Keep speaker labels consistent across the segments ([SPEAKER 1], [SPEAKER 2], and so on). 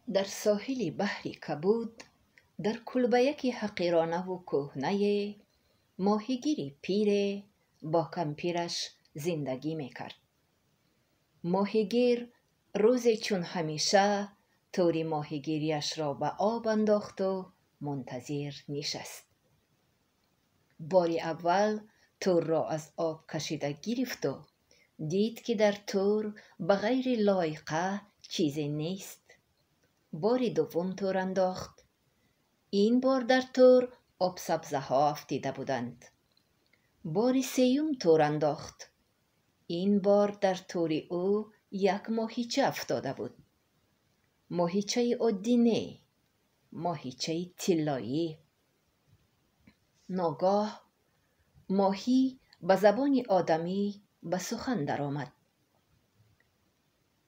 [SPEAKER 1] Дар соҳили баҳри Кабуд, дар кулбаяки ҳақиронаву кӯҳнае, моҳигири пире бо кампираш зиндагӣ мекард. Моҳигир рӯзе чун ҳамеша тӯри моҳигириашро ба об андохту мунтазир нишаст. Бори аввал тӯрро аз об кашида гирифту дид, ки дар тӯр ба ғайри лойқа чизе нест. Бори дуввум тӯр андохт. Ин бор дар тӯр обсабзаҳо афтида буданд. Бори сеюм тӯр андохт. Ин бор дар тӯри ӯ як моҳича афтода буд. Моҳичаи оддӣ не, моҳичаи тиллоӣ. Ногоҳ моҳӣ ба забони одамӣ ба сухан даромад.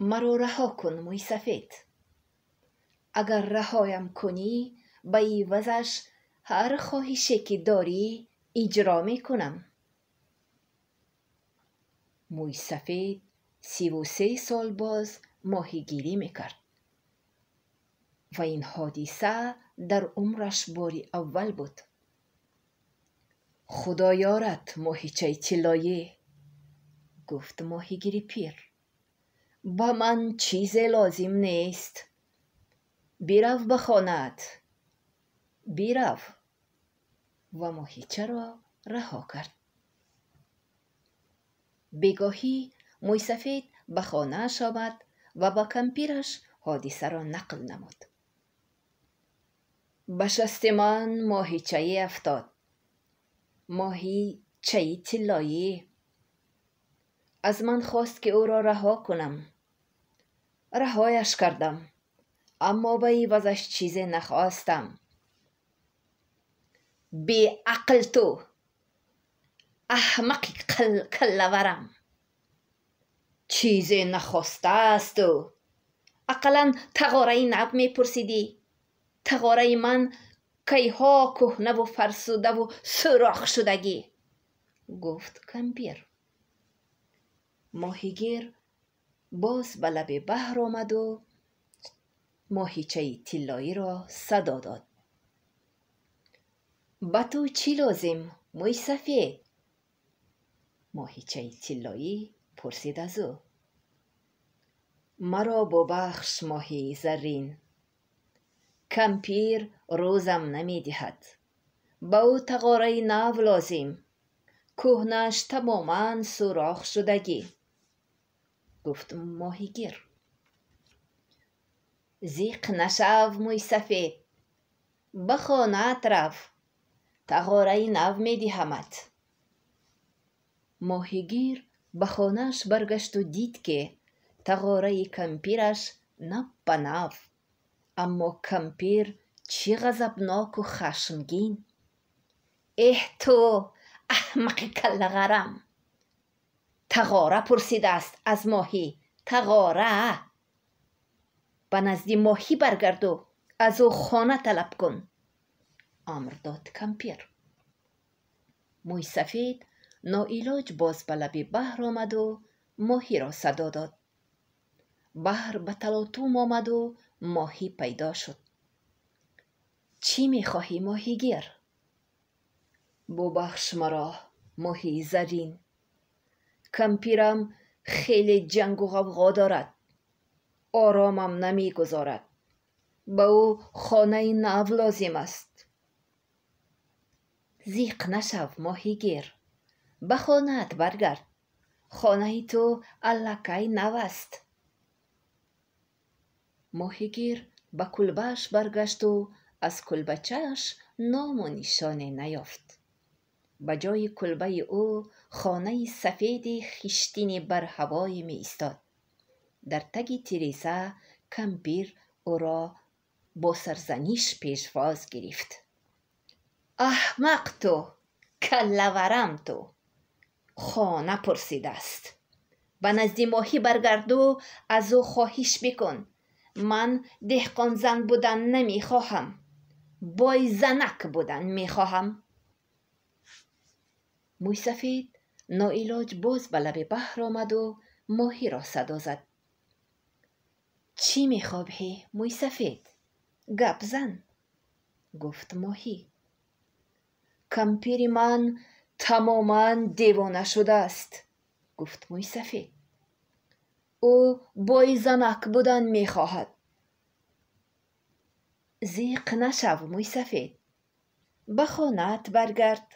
[SPEAKER 1] Маро раҳо кун, мӯйсафед. Агар раҳоям кунӣ, ба ивазаш ҳар хоҳише, ки дорӣ, иҷро мекунам. Мӯйсафед 33 сол боз моҳигирӣ мекард ва ин ҳодиса дар умраш бори аввал буд. Худо ёрат, моҳичаи тиллоӣ, гуфт моҳигири пир. Ба ман чизе лозим нест. Бирав ба хонаат. Бирав. Ва моҳичаро раҳо кард. Бегоҳӣ мӯйсафед ба хонааш омад ва ба кампираш ҳодисаро нақл намуд. Ба шасти ман моҳичае афтод. Моҳичаи тиллоӣ. Аз ман хост, ки ӯро раҳо кунам. Раҳояш кардам, аммо ба ивазаш чизе нахостам. Беақл ту, аҳмақи каллаварам. Чизе нахостааст ӯ. Ақаллан тағораи нав мепурсидӣ. Тағораи ман кайҳо кӯҳнаву фарсудаву сӯрох шудагӣ, гуфт кампир. Моҳигир боз ба лаби баҳр омаду моҳичаи тиллоиро садо дод. Ба ту чӣ лозим, мӯйсафед? Моҳичаи тиллоӣ пурсид аз ӯ. Маро бубахш, моҳии заррин. Кампир рӯзам намедиҳад. Ба ӯ тағораи нав лозим. Кӯҳнааш тамоман сӯрох шудагӣ, гуфт моҳигир. Зиқ нашав, мӯйсафед. Ба хонаат рав. Тағораи нав медиҳамат. Моҳигир ба хонааш баргашту дид, ки тағораи кампираш нав ба нав. Аммо кампир чӣ ғазабноку хашмгин. Эҳ ту, аҳмақи каллағарам! Тағора пурсидааст аз моҳӣ, тағора. Ба назди моҳӣ баргарду аз ӯ хона талаб кун, амр дод кампир. Мӯйсафед ноилоҷ боз ба лаби баҳр омаду моҳиро садо дод. Баҳр ба талотум омаду моҳӣ пайдо шуд. Чӣ мехоҳӣ, моҳигир? Бубахш маро, моҳии заррин. Кампирам хеле ҷангу ғавғо дорад. Оромам намегузорад. Ба ӯ хонаи нав лозим аст. Зиқ нашав, моҳигир. Ба хонаат баргард. Хонаи ту аллакай нав аст. Моҳигир ба кулбааш баргашту аз кулбачааш ному нишоне наёфт. Ба ҷои кулбаи ӯ хонаи сафеди хиштини барҳавое меистод. Дар таги тиреза кампир ӯро бо сарзаниш пешвоз гирифт. Аҳмақ ту, каллаварам ту. Хона пурсидааст. Ба назди моҳӣ баргарду аз ӯ хоҳиш бикун. Ман деҳқонзан будан намехоҳам. Бойзанак будан мехоҳам. Мӯйсафед ноилоҷ боз ба лаби баҳр омаду моҳиро садо зад. Чӣ мехоҳӣ, мӯйсафед? Гап зан, гуфт моҳӣ. Кампири ман тамоман девона шудааст, гуфт мӯйсафед. Ӯ бойзанак будан мехоҳад. Зиқ нашав, мӯйсафед. Ба хонаат баргард.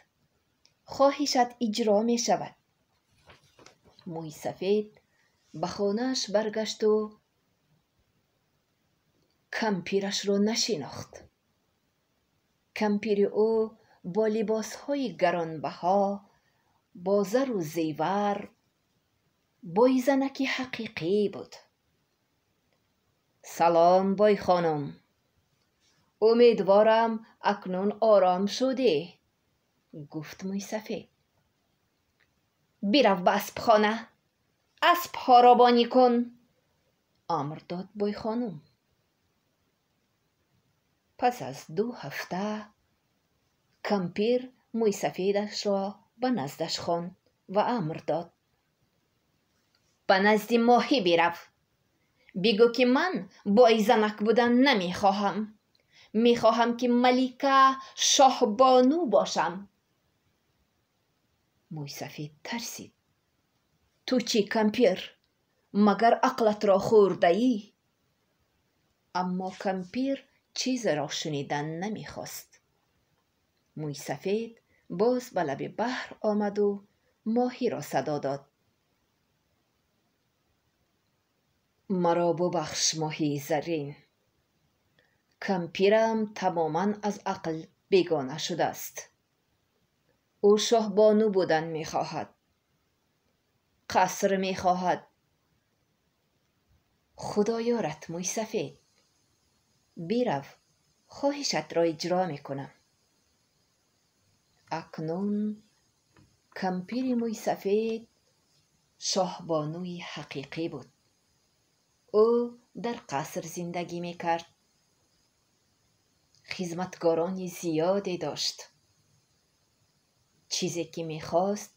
[SPEAKER 1] Хоҳишат иҷро мешавад. Мӯйсафед ба хонааш баргашту кампирашро нашинохт. Кампири ӯ бо либосҳои гаронбаҳо, бо зару зевар, бойзанаки ҳақиқӣ буд. Салом, бойхонум. Умедворам, акнун ором шудӣ, гуфт мӯйсафед. Бирав ба аспхона, аспҳоро бонӣ кун, амр дод бойхонум. Пас аз 2 ҳафта кампир мӯйсафедашро ба наздаш хонд ва амр дод: ба назди моҳӣ бирав. Бигӯ, ки ман бойзанак будан намехоҳам. Мехоҳам, ки малика шоҳбону бошам. Мӯйсафед тарсид. Ту чӣ, кампир? Магар ақлатро хӯрдаӣ? Аммо кампир чизеро шунидан намехост. Мӯйсафед боз ба лаби баҳр омаду моҳиро садо дод. Маро бубахш, моҳии заррин. Кампирам тамоман аз ақл бегона шудааст. Ӯ шоҳбону будан мехоҳад. Қаср мехоҳад. Худо ёрат, мӯйсафед. Бирав, хоҳишатро иҷро мекунам. Акнун кампири мӯйсафед шоҳбонуи ҳақиқӣ буд. Ӯ дар қаср зиндагӣ мекард. Хизматгорони зиёде дошт. Чизе ки мехост,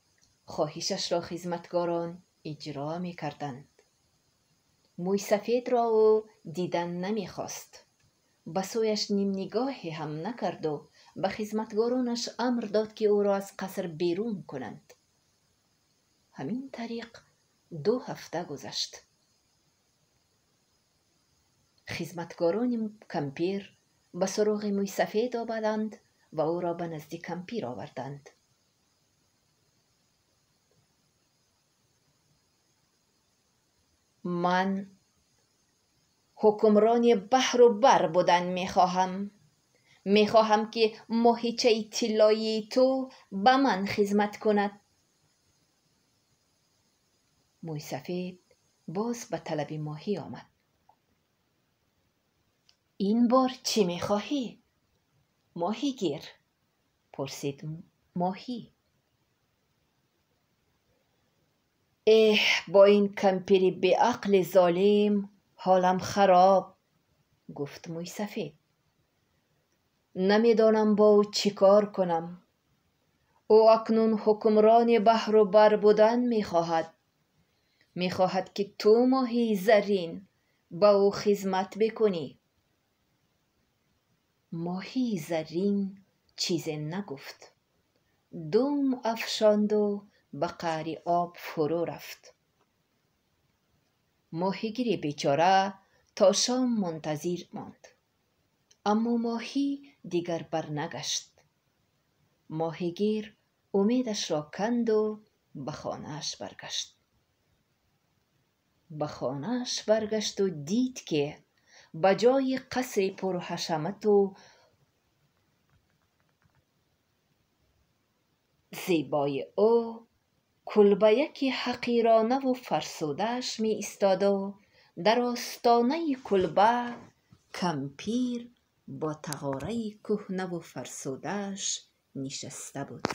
[SPEAKER 1] хоҳишашро хизматгорон иҷро мекарданд. Мӯйсафедро ӯ дидан намехост. Ба сӯяш нимнигоҳе ҳам накарду ба хизматгоронаш амр дод, ки ӯро аз қаср берун кунанд. Ҳамин тариқ 2 ҳафта гузашт. Хизматгорони кампир ба суроғи мӯйсафед омаданд ва ӯро ба назди кампир оварданд. Ман ҳукмрони баҳру бар будан мехоҳам. Мехоҳам, ки моҳичаи тиллоии ту ба ман хизмат кунад. Мӯйсафед боз ба талаби моҳӣ омад. Ин бор чӣ мехоҳӣ, моҳигир? Пурсид моҳӣ. Эҳ, бо ин кампири беақли золим ҳолам хароб, гуфт мӯйсафед. Намедонам бо ӯ чӣ кор кунам. Ӯ акнун ҳукмрони баҳру бар будан мехоҳад. Мехоҳад, ки ту, моҳии заррин, ба ӯ хизмат бикунӣ. Моҳии заррин чизе нагуфт. Дум афшонду ба қаъри об фурӯ рафт. Моҳигири бечора то шом мунтазир монд. Аммо моҳӣ дигар барнагашт. Моҳигир умедашро канду ба хонааш баргашт. Ба хонааш баргашту дид, ки ба ҷои қасри пурҳашамату зебои ӯ кулбаяки ҳақиронаву фарсудааш меистоду дар остонаи кулба кампир бо тағораи кӯҳнаву фарсудааш нишаста буд.